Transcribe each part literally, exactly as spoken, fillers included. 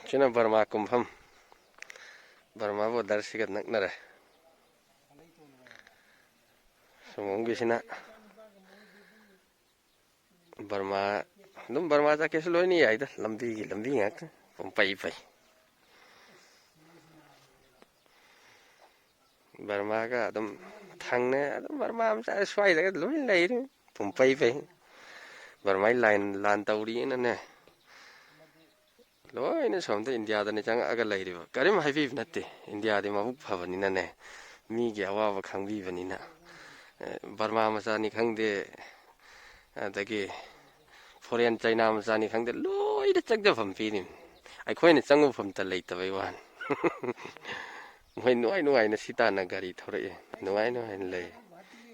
ꯁꯤꯅ ꯕꯔꯃꯥ ꯀꯨꯝꯐꯝ꯫ ꯕꯔꯃꯥ ꯕꯣꯔꯗꯔꯁꯤꯒ ꯅꯛꯅꯔꯦ꯫ ꯁꯣꯝꯒꯤꯁꯤꯅ ꯕꯔꯃꯥ, ꯑꯗꯨꯝ ꯕꯔꯃꯥ ꯆꯠꯀꯦꯁꯨ ꯂꯣꯏꯅ ꯌꯥꯏꯗ, ꯂꯝꯕꯤꯒꯤ ꯂꯝꯕꯤ ꯉꯥꯛꯇ꯫ ꯄꯨꯡꯄꯩ ꯄꯩ꯫ ꯕꯔꯃꯥꯒ ꯑꯗꯨꯝ ꯊꯪꯅ, ꯑꯗꯨꯝ ꯕꯔꯃꯥ ꯃꯆꯥ ꯁ꯭ꯋꯥꯏꯗꯒ ꯂꯣꯏ ꯂꯩꯔꯤ꯫ ꯄꯨꯡꯄꯩ ꯄꯩ꯫ ꯕꯔꯃꯥꯒꯤ ꯂꯥꯟ, ꯂꯥꯟ ꯇꯧꯔꯤꯑꯅꯅꯦ꯫ ꯂꯣꯏꯅ ꯁꯣꯝꯗ ꯏꯟꯗꯤꯌꯥꯗꯅꯤ ꯆꯪꯉꯛꯑꯒ ꯂꯩꯔꯤꯕ꯫ ꯀꯔꯤꯝ ꯍꯥꯏꯕꯤꯕ ꯅꯠꯇꯦ꯫ ꯏꯟꯗꯤꯌꯥꯗꯤ ꯃꯕꯨꯛ ꯐꯕꯅꯤꯅꯅꯦ, ꯃꯤꯒꯤ ꯑꯋꯥꯕ ꯈꯪꯕꯤꯕꯅꯤꯅ꯫ ꯑꯦ, ꯕꯔꯃꯥ ꯃꯆꯥꯅꯤ ꯈꯪꯗꯦ, ꯑꯗꯒꯤ ꯐꯣꯔꯦꯟ ꯆꯩꯅꯥ ꯃꯆꯥꯅꯤ ꯈꯪꯗꯦ, ꯂꯣꯏꯅ ꯆꯪꯖꯐꯝ ꯄꯤꯔꯤꯅꯤ꯫ ꯑꯩꯈꯣꯏꯅ ꯆꯪꯉꯨꯐꯝꯇ ꯂꯩꯇꯕꯩ ꯋꯥꯅꯤ꯫ ꯃꯣꯏ ꯅꯨꯡꯉꯥꯏ ꯅꯨꯡꯉꯥꯏꯅ ꯁꯤ ꯇꯥꯟꯅ ꯒꯥꯔꯤ ꯊꯧꯔꯛꯑꯦ, ꯅꯨꯡꯉꯥꯏ ꯅꯨꯡꯉꯥꯏꯅ ꯂꯩ꯫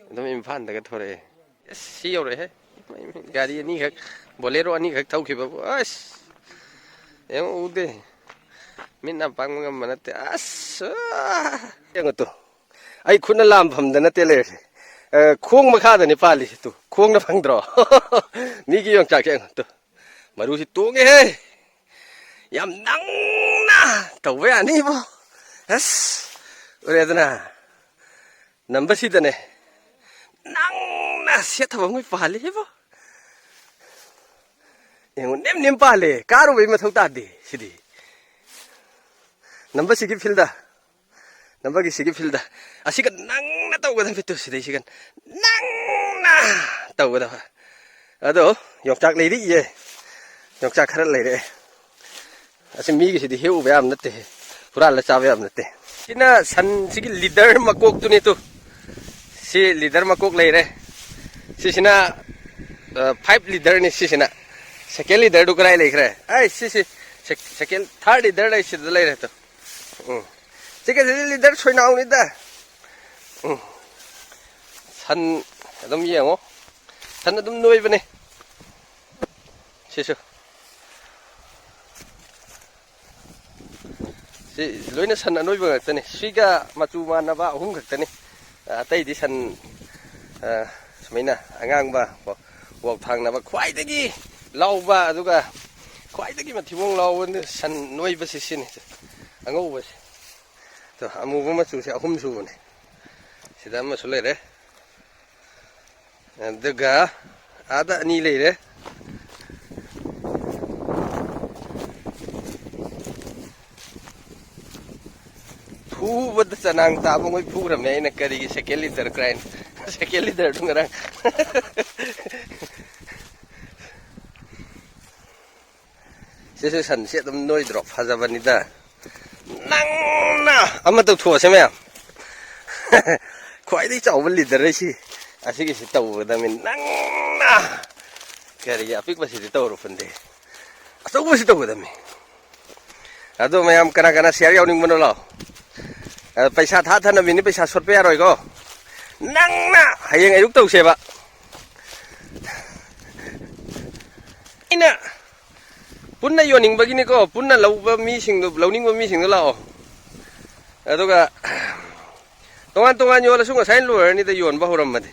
ꯑꯗꯨꯝ ꯏꯝꯐꯥꯜꯗꯒ ꯊꯣꯔꯛꯑꯦ꯫ ꯑꯁ, ꯁꯤ ꯌꯧꯔꯛꯑꯦ꯫ ꯒꯥꯔꯤ ꯑꯅꯤꯈꯛ, ꯕꯣꯂꯦꯔꯣ ꯑꯅꯤꯈꯛ ꯊꯧꯈꯤꯕꯕꯨ, ꯑꯁ! ꯌꯦꯡꯉꯨ, ꯎꯗꯦ꯫ ꯃꯤꯠꯅ ꯄꯥꯡꯕ ꯉꯝꯕ ꯅꯠꯇꯦ꯫ ꯑꯁ! ꯑꯥ! ꯌꯦꯡꯉꯨ ꯇꯨ꯫ ꯑꯩ ꯈꯨꯠꯅ ꯂꯥꯝꯐꯝꯗ ꯅꯠꯇꯦ ꯂꯩꯔꯤꯁꯦ꯫ ꯑ, ꯈꯣꯡ ꯃꯈꯥꯗꯅꯤ ꯄꯥꯜꯂꯤꯁꯦ ꯇꯨ꯫ ꯈꯣꯡꯅ ꯐꯪꯗ꯭ꯔꯣ? ꯃꯤꯒꯤ ꯌꯣꯡꯆꯥꯛꯁꯦ ꯌꯦꯡꯉꯨ ꯇꯨ꯫ ꯃꯔꯨꯁꯤ ꯇꯣꯡꯉꯦꯍꯦ꯫ ꯌꯥꯝ ꯅꯪꯅ ꯇꯧꯕ ꯌꯥꯅꯤꯕꯣ꯫ ꯑꯁ! ꯎꯔꯦꯗꯅ? ꯅꯝꯕꯁꯤꯗꯅꯦ꯫ ꯅꯪꯅ ꯁꯦꯠꯊꯕ ꯑꯃ ꯄꯥꯜꯂꯤꯕꯣ꯫ ꯌꯦꯡꯉꯨ, ꯅꯦꯝ ꯅꯦꯝ ꯄꯥꯜꯂꯦ, ꯀꯥꯔꯨꯕꯩ ꯃꯊꯧ ꯇꯥꯗꯦ ꯁꯤꯗꯤ꯫ ꯅꯝꯕꯁꯤꯒꯤ ꯐꯤꯜꯗ, ꯅꯝꯕꯒꯤ ꯁꯤꯒꯤ ꯐꯤꯜꯗ, ꯑꯁꯤꯒ ꯅꯪꯅ ꯇꯧꯒꯗꯕ ꯐꯤꯠꯇꯨ ꯁꯤꯗꯩꯁꯤꯒ ꯅꯪꯅ ꯇꯧꯒꯗꯕ꯫ ꯑꯗꯣ ꯌꯣꯡꯆꯥꯛ ꯂꯩꯔꯛꯏꯌꯦ, ꯌꯣꯡꯆꯥꯛ ꯈꯔ ꯂꯩꯔꯛꯑꯦ꯫ ꯑꯁꯤ ꯃꯤꯒꯤꯁꯤꯗꯤ ꯍꯦꯛꯎꯕ ꯌꯥꯕ ꯅꯠꯇꯦꯍꯦ, ꯍꯨꯔꯥꯜꯂ ꯆꯥꯕ ꯌꯥꯕ ꯅꯠꯇꯦ꯫ ꯁꯤꯅ ꯁꯟꯁꯤꯒꯤ ꯂꯤꯗꯔ ꯃꯀꯣꯛꯇꯨꯅꯤ ꯇꯨ꯫ ꯁꯤ ꯂꯤꯗꯔ ꯃꯀꯣꯛ ꯂꯩꯔꯦ꯫ ꯁꯤꯁꯤꯅ, ꯑ, ꯐꯥꯏꯚ ꯂꯤꯗꯔꯅꯤ ꯁꯤꯁꯤꯅ꯫ ꯁꯦꯀꯦꯟ ꯂꯤꯗꯔꯗꯨ ꯀꯗꯥꯏ ꯂꯩꯈ꯭ꯔꯦ? ꯑꯩ ꯁꯤꯁꯤ ꯁꯦꯛ-, ꯁꯦꯀꯦꯟ, ꯊꯥꯔꯠ ꯂꯤꯗꯔ ꯂꯩ ꯁꯤꯗ ꯂꯩꯔꯦ ꯇꯨ꯫ ꯎꯝ꯫ ꯁꯤꯒꯁꯤꯗꯤ ꯂꯤꯗꯔ ꯁꯣꯏꯅꯥꯎꯅꯤꯗ꯫ ꯎꯝ꯫ ꯁꯟ ꯑꯗꯨꯝ ꯌꯦꯡꯉꯣ꯫ ꯁꯟ ꯑꯗꯨꯝ ꯅꯣꯏꯕꯅꯦ꯫ ꯁꯤꯁꯨ꯫ ꯁꯤ ꯂꯣꯏꯅ ꯁꯟ ꯑꯅꯣꯏꯕ ꯉꯥꯛꯇꯅꯤ꯫ ꯁꯤꯒ ꯃꯆꯨ ꯃꯥꯟꯅꯕ ꯑꯍꯨꯝ ꯈꯛꯇꯅꯤ꯫ ꯑꯇꯩꯗꯤ ꯁꯟ, ꯑ, ꯁꯨꯃꯥꯏꯅ ꯑꯉꯥꯡꯕ, ꯋꯥꯎ ꯊꯥꯡꯅꯕ ꯈ꯭ꯋꯥꯏꯗꯒꯤ ꯂꯥꯎꯕ, ꯑꯗꯨꯒ ꯈ꯭ꯋꯥꯏꯗꯒꯤ ꯃꯊꯤꯕꯣꯡ ꯂꯥꯎꯕ ꯁꯟ ꯅꯣꯏꯕꯁꯤ ꯁꯤꯅꯤ, ꯑꯉꯧꯕꯁꯦ꯫ ꯑꯗꯣ ꯑꯃꯨꯕ ꯃꯆꯨꯁꯦ ꯑꯍꯨꯝ ꯁꯨꯕꯅꯦ꯫ ꯁꯤꯗ ꯑꯃꯁꯨ ꯂꯩꯔꯦ꯫ ꯑꯗꯨꯒ ꯑꯥꯗ ꯑꯅꯤ ꯂꯩꯔꯦ꯫ ꯐꯨꯕꯗ ꯆꯅꯥꯡ ꯇꯥꯕ ꯃꯣꯏ ꯐꯨꯔꯝꯃꯦ꯫ ꯑꯩꯅ ꯀꯔꯤꯒꯤ ꯁꯦꯀꯦꯟ ꯂꯤꯗꯔ ꯀ꯭ꯔꯥꯏꯅ? ꯁꯦꯀꯦꯟ ꯂꯤꯗꯔꯗꯨ ꯉꯔꯥꯡ꯫ ꯁꯤꯁꯨ ꯁꯟꯁꯦ ꯑꯗꯨꯝ ꯅꯣꯏꯗ꯭ꯔꯣ? ꯐꯖꯕꯅꯤꯗ꯫ ꯅꯪꯅ ꯑꯃ ꯇꯧꯊꯣꯛꯑꯁꯦ ꯃꯌꯥꯝ꯫ ꯈ꯭ꯋꯥꯏꯗꯒꯤ ꯆꯥꯎꯕ ꯂꯤꯗꯔ ꯑꯩꯁꯤ꯫ ꯑꯁꯤꯒꯤꯁꯤ ꯇꯧꯒꯗꯕꯅꯤ꯫ ꯅꯪꯅ ꯀꯔꯤꯒꯤ ꯑꯄꯤꯛꯄꯁꯤꯗꯤ ꯇꯧꯔꯨ ꯐꯟꯗꯦ? ꯑꯆꯧꯕꯁꯤ ꯇꯧꯒꯗꯕꯅꯤ꯫ ꯑꯗꯣ ꯃꯌꯥꯝ ꯀꯅꯥ ꯀꯅꯥ ꯁꯤꯌꯥꯔ ꯌꯥꯎꯅꯤꯡꯕꯅꯣ ꯂꯥꯛꯑꯣ꯫ ꯑ, ꯄꯩꯁꯥ ꯊꯥꯊꯅꯕꯤꯅꯤ, ꯄꯩꯁꯥ ꯁꯣꯠꯄ ꯌꯥꯔꯣꯏꯀꯣ꯫ ꯅꯪꯅ ꯍꯌꯦꯡ ꯑꯌꯨꯛ ꯇꯧꯁꯦꯕ꯫ ꯑꯩꯅ ꯄꯨꯟꯅ ꯌꯣꯟꯅꯤꯡꯕꯒꯤꯅꯤꯀꯣ, ꯄꯨꯟꯅ ꯂꯧꯕ ꯃꯤꯁꯤꯡꯗꯣ, ꯂꯧꯅꯤꯡꯕ ꯃꯤꯁꯤꯡꯗꯣ ꯂꯥꯛꯑꯣ꯫ ꯑꯗꯨꯒ ꯇꯣꯉꯥꯟ ꯇꯣꯉꯥꯟ ꯌꯣꯜꯂꯁꯨ ꯉꯁꯥꯏꯅ ꯂꯣꯏꯔꯅꯤꯗ, ꯌꯣꯟꯕ ꯍꯧꯔꯝꯃꯗꯤ꯫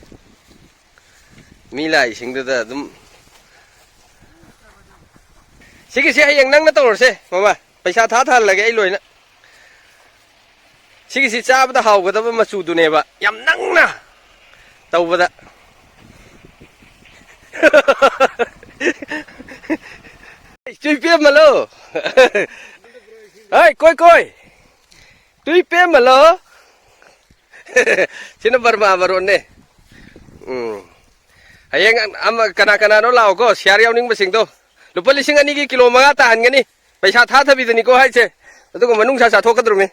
ꯃꯤ ꯂꯥꯛꯏꯁꯤꯡꯗꯨꯗ ꯑꯗꯨꯝ꯫ ꯁꯤꯒꯤꯁꯦ ꯍꯌꯦꯡ ꯅꯪꯅ ꯇꯧꯔꯁꯦ, ꯃꯃꯥ꯫ ꯄꯩꯁꯥ ꯊꯥ ꯊꯥꯍꯜꯂꯒꯦ ꯑꯩ ꯂꯣꯏꯅ꯫ ꯁꯤꯒꯤꯁꯤ ꯆꯥꯕꯗ ꯍꯥꯎꯒꯗꯕ ꯃꯆꯨꯗꯨꯅꯦꯕ, ꯌꯥꯝ ꯅꯪꯅ ꯇꯧꯕꯗ꯫ ꯏꯆꯨ ꯏꯄꯦꯝꯃꯂꯣ꯫ ꯍꯣꯏ, ꯀꯣꯏ, ꯀꯣꯏ꯫ ꯇꯨꯏ ꯄꯦꯝꯃꯂꯣ꯫ ꯁꯤꯅ ꯕꯔꯃꯥ ꯃꯔꯣꯟꯅꯦ꯫ ꯎꯝ꯫ ꯍꯌꯦꯡ ꯑꯃ, ꯀꯅꯥ ꯀꯅꯥꯅꯣ ꯂꯥꯛꯑꯣꯀꯣ, ꯁꯤꯌꯥꯔ ꯌꯥꯎꯅꯤꯡꯕꯁꯤꯡꯗꯣ꯫ ꯂꯨꯄꯥ ꯂꯤꯁꯤꯡ ꯑꯅꯤꯒꯤ ꯀꯤꯂꯣ ꯃꯉꯥ ꯇꯥꯍꯟꯒꯅꯤ꯫ ꯄꯩꯁꯥ ꯊꯥꯊꯕꯤꯗꯅꯤꯀꯣ ꯍꯥꯏꯁꯦ꯫ ꯑꯗꯨꯒ ꯃꯅꯨꯡꯁꯥ ꯆꯥꯊꯣꯛꯀꯗꯧꯔꯤꯃꯤ꯫